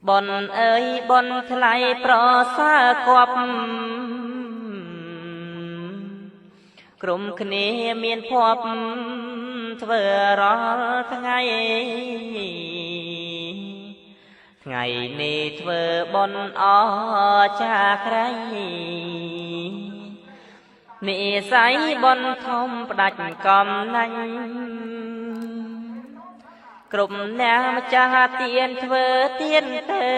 បុណ្យអើយបុណ្យថ្លៃប្រសើរគប់ក្រុមគ្នាមានភ័ព្វធ្វើរាល់ថ្ងៃថ្ងៃនេះធ្វើបុណ្យអចាក្រៃនិស័យបុណ្យធំផ្ដាច់កំណាញ់គ្រប់អ្នកម្ចាស់ទានធ្វើទានទៅ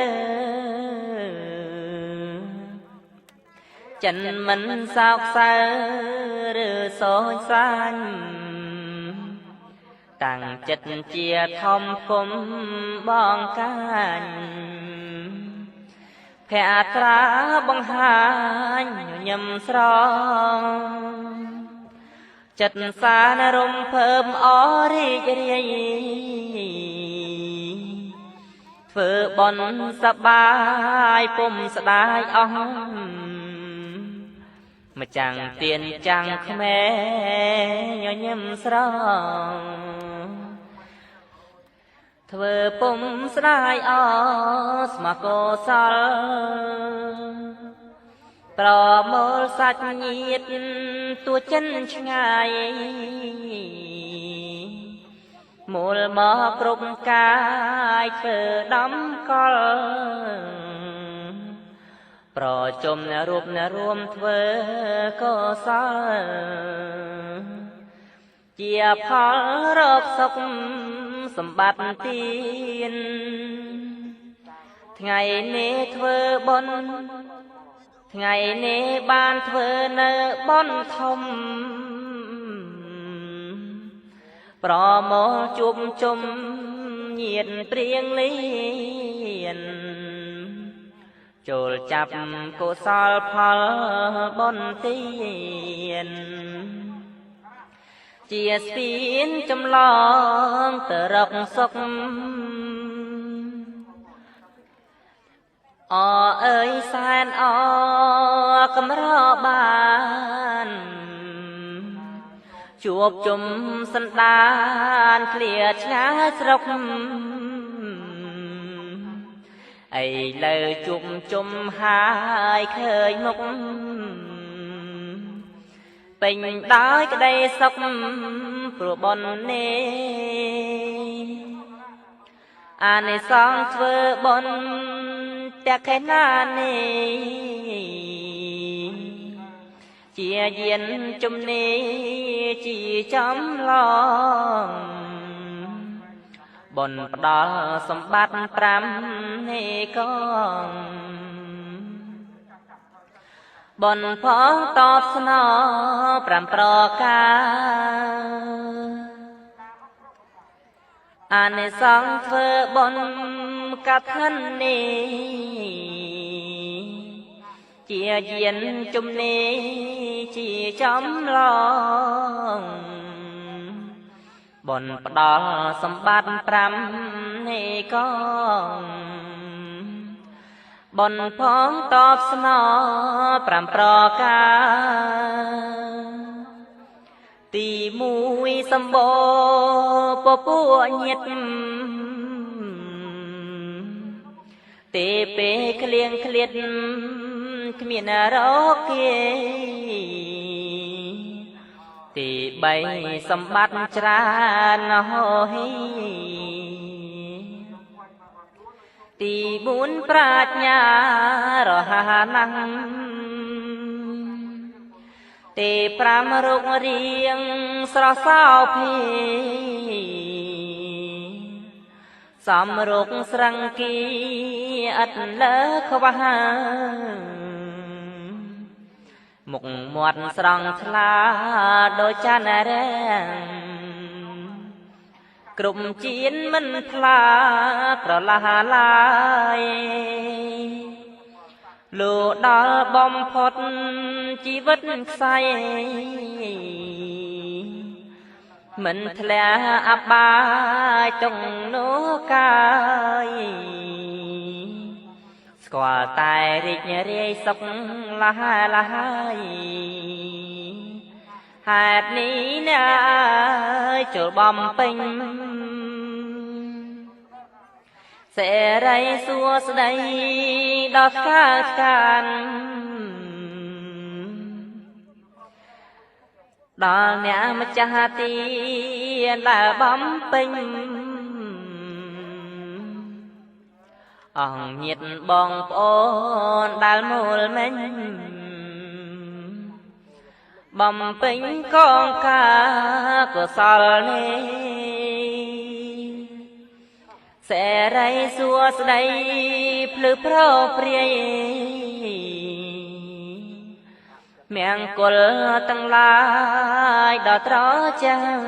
ចិនមិនសោកសៅឬសោចសាញ់តាំងចិត្តជាធំគុំបងកាញ់ភក្ត្រាបង្ហាញញឹមស្រងចិត្តសានរំភើបអរីករាយធ្វើបុណ្យសបាយពុំស្ដាយអស់ម្ចាំងទៀនចាំងក្មេញញឹមស្រងធ្វើពុំស្ដាយអស្មកោសលប្រមូលសាច់ញាតទួចិនឆ្ងាយមូលមកគ្រប់កាយធ្វើដំកលប្រជុំរូបរួមធ្វើកុសលជាផលរកសុខសម្បត្តិទានថ្ងៃនេះធ្វើបុណ្យថ្ងៃនេះបានធ្វើនៅបុណ្យធំប្រមូលជួបជុំញាតព្រៀងលៀនចូលចាប់កុសលផលបុណ្យទានជាស្ពានចម្លងទៅរកសុខអអើយសែនអកម្របានជួបជុំសន្តានឃ្លាឆ្ងាយស្រុកឥឡូវជួបជុំហើយឃើញមុខពេញដោយក្តីសុខព្រោះបុណ្យនេះអានិសង្សធ្វើបុណ្យតក្ខេណានេះជាយានជំនីជាចំឡងបុណ្យផ្ដល់សម្បត្តិ5នេះកងបុណ្យផងតបស្នង5ប្រការអានិសង្សធ្វើបុណ្យកឋិននេះជាយានជំនីជាចំឡងបុណ្យផ្ដល់សម្បត្តិ5នេះកងបុណ្យផងតបស្នង5ប្រការទី1សម្បូរពពួកញាតទេពេលក្លៀងក្លៀតគ្មានរកគេទី3សម្បត្តិច្រើនហោហីទី4ប្រាជ្ញារហ័សណាស់ទី5រូបរាងស្រស់សោភីសំរុកស្រង្គីឥតលើខ្វះមុខមាត់ស្រង់ថ្លាដូចចន្ទរាំងគ្រប់ជៀនមិនថ្លាក្រឡះឡាយលូដល់បំផុតជីវិតខ្សែមិនធ្លាអបាយតុងនោះកាយស្គាល់តែរីករាយសុខលះលហើយហេតុនេះអ្នកអើយចូលបំពេញ សេរីសួស្តីដល់ថ្កើថ្កាន ដល់អ្នកម្ចាស់ទានដែលបំពេញ អង្គញាតបងប្អូនដែលមូលមិញ បំពេញកងការកុសលនេះ។ សេរីសួស្តីភ្លឺប្រព្រាយមង្គលទាំងឡាយដល់ត្រចាំ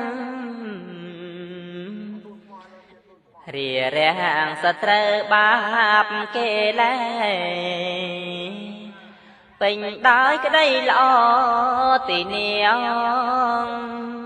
រារាំងសត្រូវបាបគេលែ ពេញដោយក្តីល្អទីនាង។